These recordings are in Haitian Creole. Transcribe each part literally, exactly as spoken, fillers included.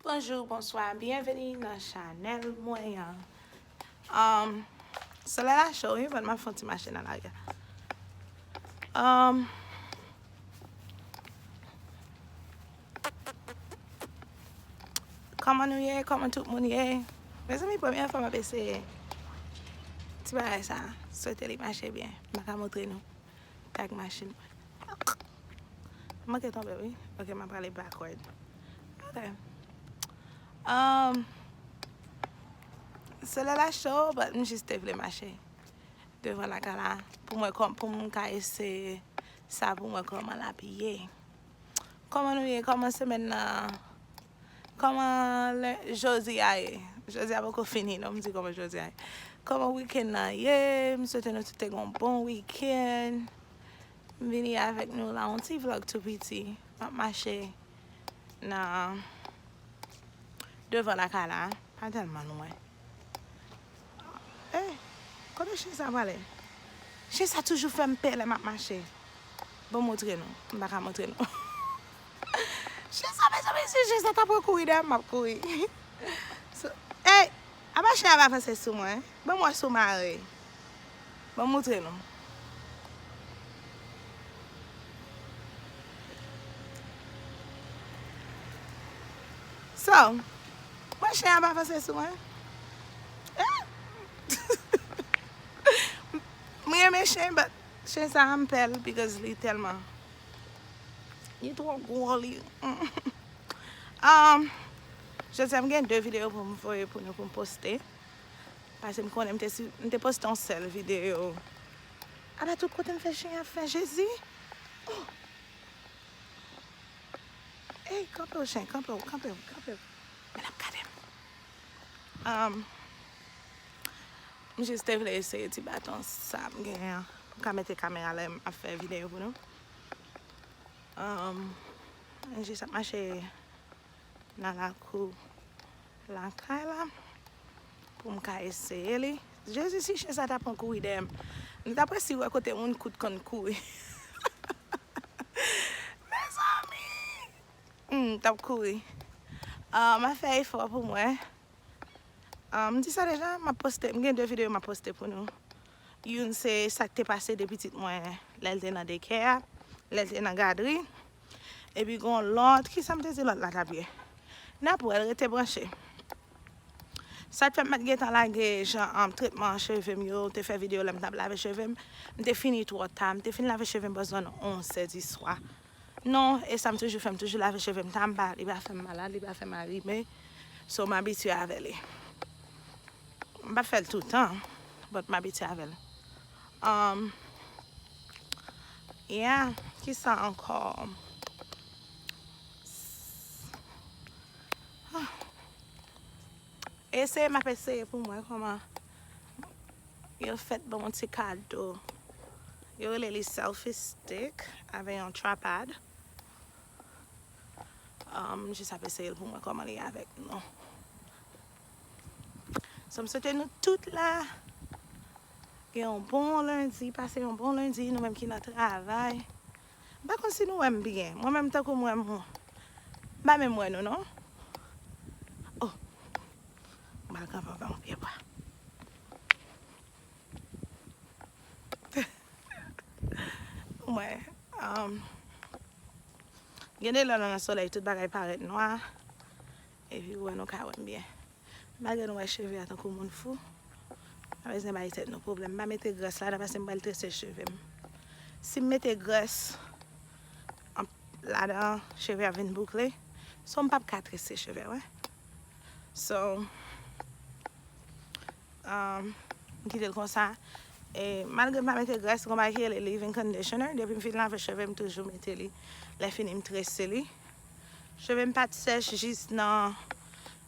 Bonjou, bonswa, byenveni nan chanèl mwen an. Um, solèy la cho wi, ban m ap fè yon ti mache nan lari a. Um, kòman nou ye? Kòman tout moun ye? Mezanmi, premyè fwa m ap eseye ti bagay sa. Swete li mache byen. M pa ka montre nou. Tag machin mwen. M manke tonbe, wi. Ok, m ap prale backward. Ok. Um, solèy la cho, but m jis te vle mache devan lakay la pou mwen, kòm, pou m ka eseye sa pou mwen kòman l ap ye. Kòman nou ye? Kòman semèn nan? Kòman lè, jodi a ye? Jodi a poko fini, non, m di kòman jodi a ye. Kòman wikenn nan ye? M swete nou tout te gen yon bon wikenn. M vini avèk nou la, yon ti vlòg tou piti. M ap mache nan, devan lakay la, pa tèlman lwen. Eh, kote chen sa prale? Chen sa toujou fè m pè lè m ap mache. Bon, montre nou. M pa ka montre nou. Chen sa, mezanmi, si chen sa ta pran kouri dèyè m, m ap kouri. So, ey, apa chen an ap avanse sou mwen? Ban m wè si w mare. Ban m montre nou. So, mwen chen an ap avanse sou mwen. Eh? M renmen chen, but chen sa a m pè l because li tèlman, li twò gwo, li. Um, jodi a m gen de videyo pou m voye pou nou, pou m poste. Paske m konnen m te, si, m te poste yon sèl videyo. Apa tout kote m fè chen ap fè Jezi. Oh. Ey, kanpe w, chen, kanpe w, kanpe w, kanpe w. Men l ap gade m. Um, m jis te vle eseye ti baton sa m genyen an. M ka mete kamera lè m ap fè videyo pou nou. Um, m jis ap mache nan lakou lakay la pou m ka eseye li. Jezi, si chen sa ta pran kouri dèyè m. Nou ta prèske wè kote moun kout konn kouri. Mezanmi! Hmm, m t ap kouri. Ah, m ap fè efò pou mwen. Ah, m di sa deja, m ap poste, m gen de videyo m ap poste pou nou. Youn se sa k te pase de pitit mwen lè l te nan dekè a, lè l te nan gadri. Epi gen yon lòt, kisa m te di lòt la t ap ye? N ap wè l, rete branche. Sa k fè m pa t gentan lage jan, um, tretman cheve m yo, te fè videyo lè m t ap lave cheve m, m te fini twò ta, m te fin lave cheve m bò zòn onz è di swa. Non, e sa m toujou fè, m toujou lave cheve m ta, m pa, li pa fè m malad, li pa fè m arime. So, m abitye avè li. M pa fè l toutan, but m abitye avè l. Um, yeah, kisa ankò? Ah. Eseye, m ap eseye pou m wè kòman yo fèt ban m yon ti kado. Yo rele li selfie stick avè yon tripod. Um, m jis ap eseye l pou m wè kòman li avèk nou. So, m swete nou tout la gen yon bon lendi, pase yon bon lendi, nou menm ki nan travay. M pa konn si nou wè m byen. Mwen menm tankou m wè m, m pa menm wè nou, non. Oh. M al kanpe anba yon pye bwa. Mwen, um, gen de lè nan solèy, tout bagay parèt nwa. Epi w wè nou ka wè m byen. Malgre nou wè cheve a tankou moun fou, pa bezwen bay tèt nou pwoblèm. M pa mete grès ladan paske m pral trese cheve m. Si m mete grès, an, ladan, cheve a vin boukle. So, m p ap ka trese cheve, wè. So, um, m kite l konsa. E malgre m pa mete grès, gon bagay ki rele leave-in conditioner. Depi m fin lave cheve m, toujou mete li. Lè fini, m trese li. Cheve m pa t sèch jis nan,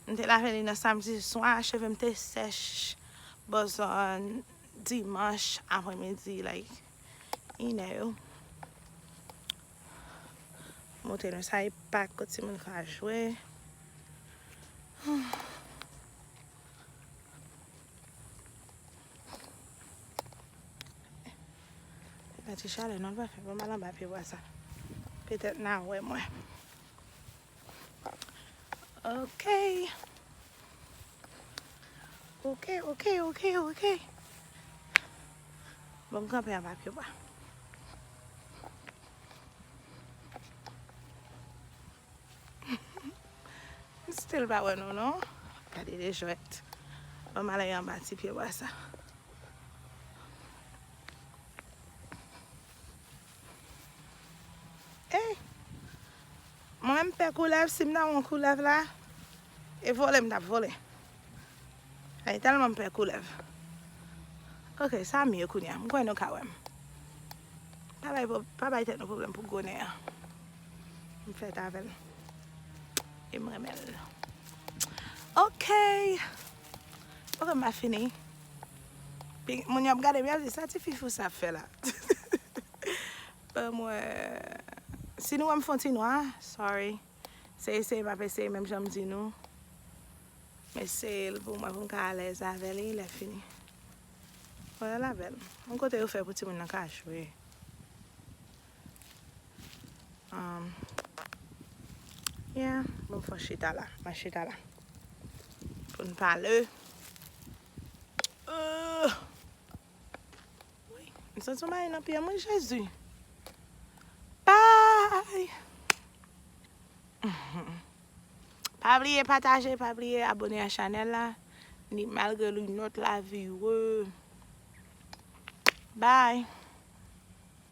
m te lave li nan samdi swa. Cheve m te sèch bò zòn dimanch apremidi, like, inè yo. Montre nou sa e pak kot timoun ka jwe. E pa ti chalè non l pa fè pou m al anba pye bwa sa. Petèt n a wè mwen. Ok. Ok, ok, ok, ok. Bon, m kanpe anba pye bwa. M still pa wè nou, non. Gade de jwèt. Ban m ale anba ti pye bwa sa. Ey! Mwen menm pè koulèv, si m nan yon koulèv la, e vole m t ap vole. Ay, tèlman m pè koulèv. Ok, sa mye kounye a. M kwè nou ka wè m. Pa bay, pa bay tèt nou pwoblèm pou gwo nen an. M fèt avè l. E m renmen l. Ok. Ok, m pa fini. Pi, moun yo ap gade m, y ap di, "Sa ti fi fou sa ap fè la?" Ban m wè. Si nou wè m fè yon ti nwa, sorry. Se eseye m ap eseye menm jan m di nou. M eseye l pou mwen, pou m ka alèz avè li, lè fini. Wè l avè l. Yon kote yo fè pou timoun nan ka jwe. Um, yeah, bon, fò chita la. Mwen chita la. Pou n pale. Euh. Wi, m santi yon bagay nan pye m, wi, Jezi. Bye! Pa bliye pataje, pa bliye abone a chanèl la. Ni malgre linòt la vire. Bye!